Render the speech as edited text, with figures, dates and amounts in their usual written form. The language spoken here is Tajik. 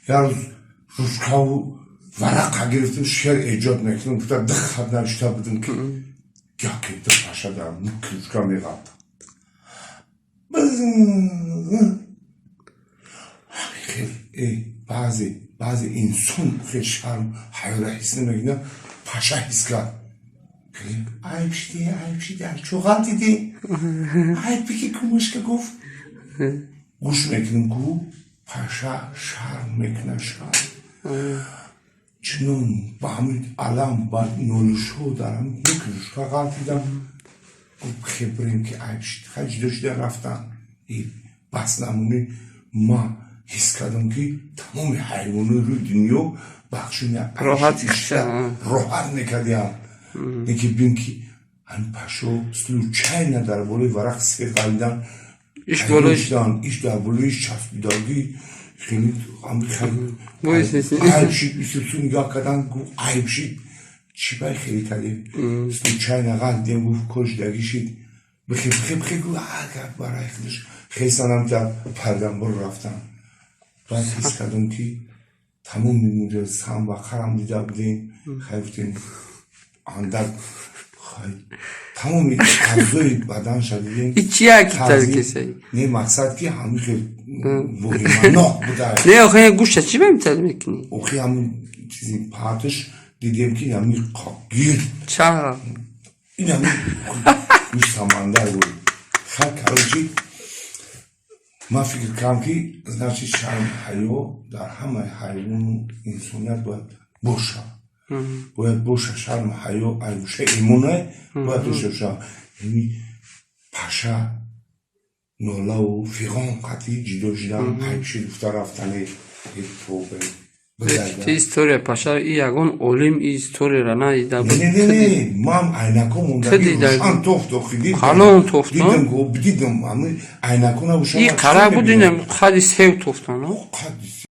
Як рӯз ручкаву варақа гирифтем, шеър эҷод мекунем гуфта, ду хат навишта будем, ки яке ду паша дар ручка меғалта. Баъзе инсон хел шарм ҳаёра ҳис намекунад, паша ҳис кард. Айб шиди, айб шиди, чо ғалтидӣ? Айб ки кумашка гуфт. Гӯш мекунем, ку паша шарм мекунад, шарм. Чунон ба ҳамин алам, ба нолишҳо дар ҳамин ручка ғалтидам. Гуфт: «Хебрем, ки айб шид». Хай, ҷудо шуда рафтан. Бас намонӣ, ма ҳис кардам, ки тамоми ҳайвонои рӯи дунё бахшуни роҳат мекардиам. Лекин бин, ки ҳамин пашо случайно дар болои варақ сер ғалидан, иш дар болои часпидагӣ хеле айб шид. Исусу нигоҳ кардан, гуфт: «Айб шид, чӣ бай хеле кардем? Случайно ғалтидем», гуфт, кор шудагӣ шид. Бихе, бихе, бихе, гуфт, барои худаш хесанам, дар пардамбор рафтам. Баъд ҳис кардам, ки тамоми муҷассам ва қарам дида будем. Хай, гуфтем, андак тамоми аъзои баданша дидем. Не, мақсад, ки ҳамин хел воҳиманок буда. Не, охи, гӯшта чӣ бемитар мекунӣ? Охи, ҳамин чизи паҳаташ дидем, ки ҳамин гирд. Чаро? Ин ҳамин гӯшт самандар буд. Хай, короче, ман фикр кардам, ки значит, шарм ҳаё дар ҳамаи ҳайвону инсоният бояд боша, бояд боша. Шарму ҳаё айгӯшаи имонай бояд дошта боша. Яъни паша нолаву фиғон қатъи ҷудо шудан, айбши гуфта рафтани. История паша и ягон олим и историяра надида. Не, не, не, ман айнако мондаги, рӯшан тофт охи. Қалон тофт. Дидам, дидам, айнако набошам. И қара буд, инам қади сев тофтан. Қади.